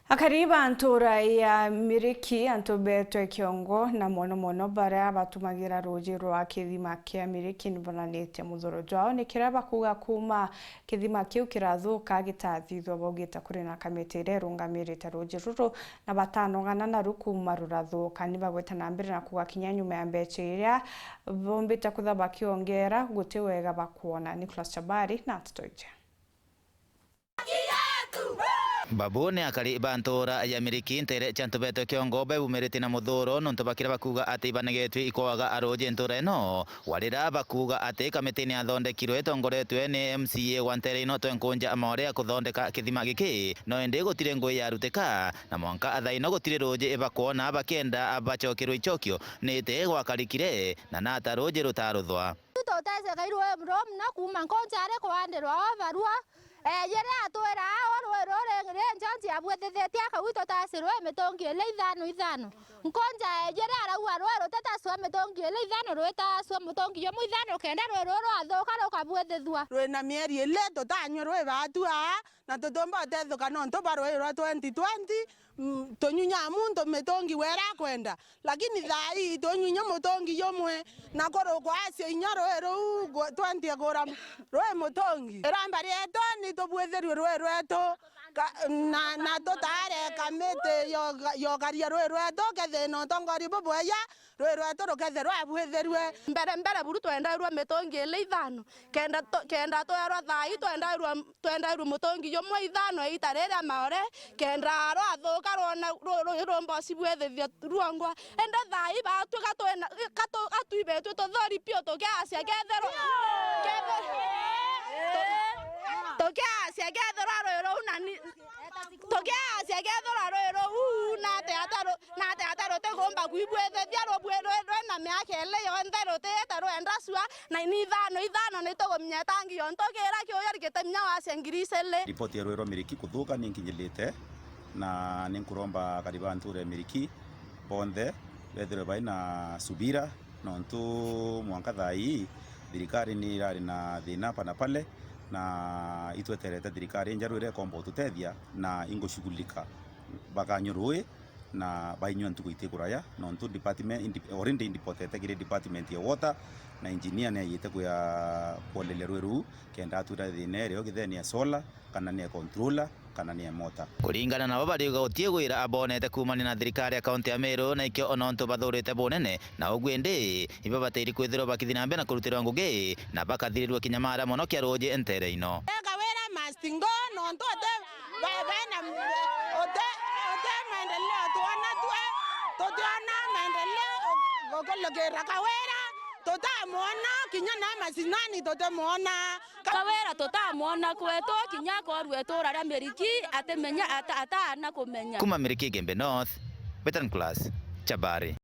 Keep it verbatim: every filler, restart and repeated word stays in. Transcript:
Akari ba ntura ya Miriki, antu beetwe kiongo, na mono mono baria batumagira ruuji rwa kithima kia Miriki, nibonanitie muthuro jwao, ni kiria bakuuga kuuma kithima kiu kirathuka gitathithwa. Baugite kuri na kamiti iria irungamirite ruuji ruru, na batanogana naru kuuma rurathuka. Ni bagweta na mbere na kuuga kinya nyuma ya mbeca iria bombite kutha bakiongera, guti wega bakwona. Nicholas Chabari na nteto iji. Babu ni akari ba ntura ya Miriki, ntere cia antu beetwe kiongo, bebumiritie na muthuro nontu ba kiria bakuuga ati ibanegetue ikwaga ruuji ntura ino. Warira bakuuga ati kamiti ni yathondekirwe itongoretue ni M C A wa ntere ino Twenkunja Maore ya kuthondeka kithima giki, no indi gutiri ngugi yarutika, na mwanka thaa ino gutiri ruuji bakwona, bakienda bacokerwe icokio ni iti gwakarikire na nata ruuji rutaruthwa. Tutesekairwe buru muno kuuma Nkunja ari kwandirwa o barua. Eh, yiri atwira aa ruui ruri ri njonji abwitithitie akauga tutasirwe mitungi ili ithano ithano. Nkunja, eh, yiri arauga ruui rutitasua mitungi ili ithano, rwitasua mutungi jumwe ithano, kenda ruui ruru rwathuka rukabwitithua. Rwina mieri ili tutanyua ruui baatu aa, na tutiumba utethuka nontu bwa ruui rwa twenty twenty, mm, tunyunya muntu mitungi wera akwenda. Lakini thaa ii tunyunya mutungi jumwe, na kurukwa acio inya ruui ruu gwe-, twenty kura ruui mutungi. Iromba rietu ni tubwithirue ruui rwetu, ka-, na, na tutareka miti yoga-, yogaria ruui rwetu, kethira na utongori bubweya, ruui rwetu rukethirwa rwabwithirue. Mbere, mbere buru twendairwe mitungi ili ithano, kenda tu-, kenda twerwa thaa ii twendairwe, twendairwe mutungi jumwe ithano iita riria Maore, kenda rwathuka rwona ru-, ru-, rumbosi bwithithia rwongwa. Indi thaa ii baatwika twina, katu-, gatwibetue tuthori piu tukiacia kethirwa, kethirwa, tu-, tukiacia kethirwa ruui ruu na ni, tukiacia kethirwa ruui ruu na ati ata ru-, na ati ata rutigumba kwibwithithia rubwi-, rwi-, rwina miaka ili yonthe rutiite rwenda cua, na ni ithano ithano ni tugumenya itangi yontu kira kiuya gitiminya wacia ngiri icili. Ripoti ya ruui rwa Miriki kuthuka ni nkinyirite, na ni nkuromba akari ba ntura ya Miriki bonthe bethirwe bai na subira, nontu mwanka thaa ii thirikari ni irari na thina hapa na pale, na itweterete thirikari injeru iria ikomba ututethia na ingushughulika bakanyua ruui na bainyua ntuku itikuraya, nontu department, indi-, already indipotete kiri department ya water, na engineer ni aiyite kuya kuoleria ruui ruu, kenda atwira thina irio kethira ni ya solar, kana ni ya controller, kana ni ya mota. Kuringana nabo, bariuga guti gwira abonete kuumania na thirikari ya kaunti ya Meru, na ikio ona untu bathurite bunene, na uguo indi, ibo batairi kwithirwa bakithi na mbere na kurutirwa ngugi, na bakathirirua kinya mara mono kia ruuji ntere ino. Kawira must go, nontu uti, ba-, bena, uti, uti maendeleo twona twe, tutiona maendeleo gu-, gukilukira Kawira, tutamwona, kinya na macinani tutimwona. Kawira tutamwona kwetu, kinya akorua itura ria Miriki, atimenya, ata-, ataana kumenya. Kuma Miriki, Igembe North, Veteran Class, Chabari.